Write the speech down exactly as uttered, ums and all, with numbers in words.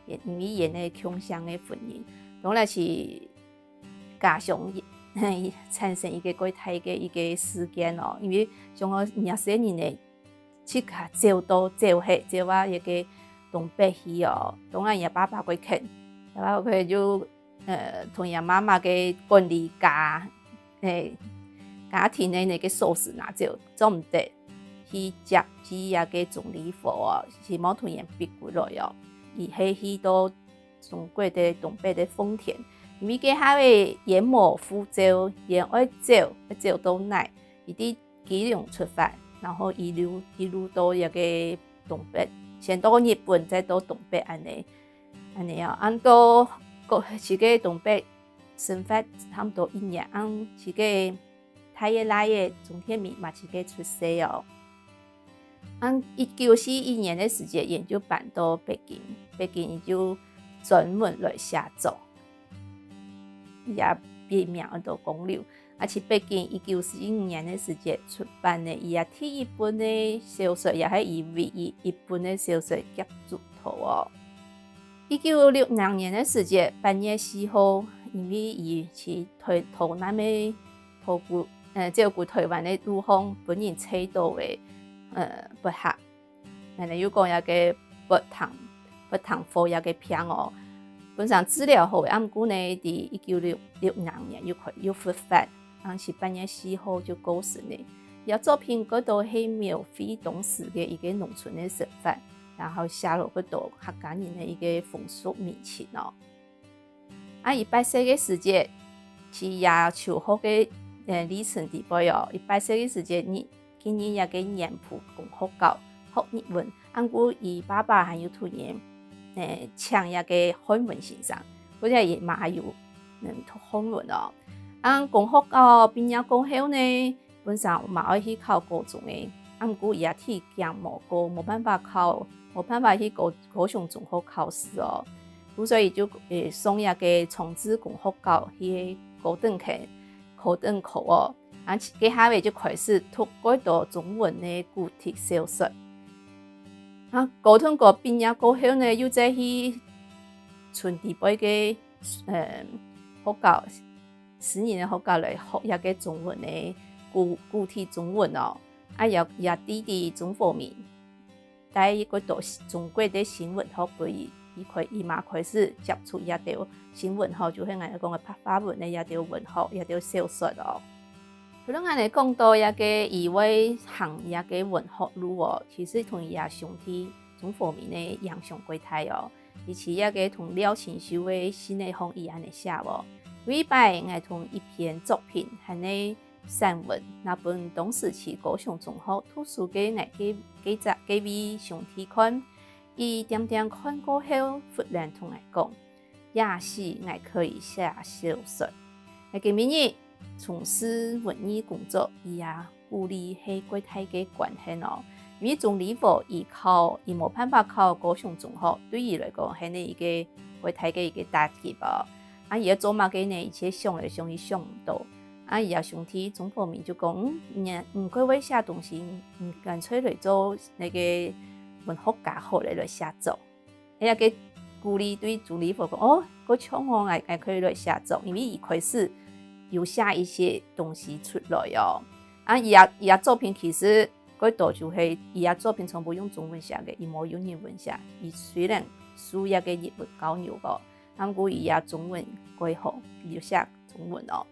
因為佢个共姓个婚姻，當然係家鄉產生一個蓋大个一個事件哦，因為像𠊎這細人呢，自家走到走去，走啊一個東北去哦，當然佢爸爸蓋譴，佢爸爸蓋就呃同佢媽媽个管理家，誒，家庭个該個鎖匙拿走，做毋得去接濟這個鍾理和哦，係無同佢逼過來哦，佢係去到中國个東北个奉天，因為該下个佢無護照，佢愛走，愛走到哪，佢對基隆出發，然後一路一路到這個東北，先到日本，再到東北恁呢，恁呢哦，恁到過去个東北生活差毋多一年，恁佢个大个倈仔鍾天明嘛佢个出世哦。恁一九四一年个時節，佢就搬到北京，北京佢就專門來寫作。佢个筆名安到江流。啊，在北京一九四一年个時節出版个佢个第一本个小說，也係佢唯一一本个小說《夾竹桃》哦。一九六零年个時節，八月四號，因為佢去台，台南个 照顧，呃，照顧台灣个路項分人刺著个，呃，潑客。𠊎等又講這個潑糖，潑糖貨這個病哦。本身治療好，啊毋過呢，在一九六零年又開，又復發，當時八月四號就過身了。這作品蓋多係描繪當時个一個農村个生活，然後寫了蓋多客家人个一個風俗民情哦。 啊，佢八歲个時節，佢這求學个，呃，歷程底背哦，佢八歲个時節，佢，佢入這個原埔公學校學日文，啊毋過佢爸爸還有同佢，呃，請這個漢文先生，或者佢嘛有，嗯，讀漢文哦。啊，公學校畢業過後呢， 本身嘛愛去考高中个，啊毋過佢个體檢無過，無辦法考，無辦法去高，高雄中學考試哦。故所以就，呃，送這個長治公學校去高等去考等科哦。啊，該下仔就開始讀蓋多中文个古體小說。啊，高等科畢業過後呢，又再去村底背个，呃，學校 私人个學校來學這個中文个古，古體中文哦。啊，也，也弟弟鍾和明帶一個到中國个新文學分佢，佢開，佢嘛開始接觸這兜新文學，就係𠊎講个白話文个這兜文學，這兜小說哦。除了𠊎等講到這個以外，行這個文學路哦，其實同佢个兄弟鍾和明个影響蓋大哦。 佢在這個同廖清秀个信仔項佢恁呢寫哦：「有一擺𠊎同一篇作品還係散文，拿分當時在高雄中學讀書个𠊎該，該隻，該位兄弟看。佢恬恬看過後，忽然同𠊎講：『也許𠊎可以寫小說。』」𠊎今晡日從事文藝工作，佢个 鼓勵係蓋大个關係哦。因為鍾理和佢考，佢無辦法考高雄中學，對佢來講係一個蓋大个一個打擊哦。啊，佢愛做麼个呢？佢就想來想去想毋到。啊，佢个兄弟鍾和明就講：「嗯，你，你蓋會寫東西，你乾脆來做該個文學家好了，來寫作。」 該個鼓勵對鍾理和講：「哦，蓋暢哦，𠊎，𠊎可以來寫作。」因為佢開始有寫一些東西出來哦。啊，佢个，佢个作品其實蓋多就係，佢个作品全部用中文寫个，佢無用日文寫。佢雖然受這個日文教育哦，啊毋過佢个中文蓋好，佢有寫中文哦。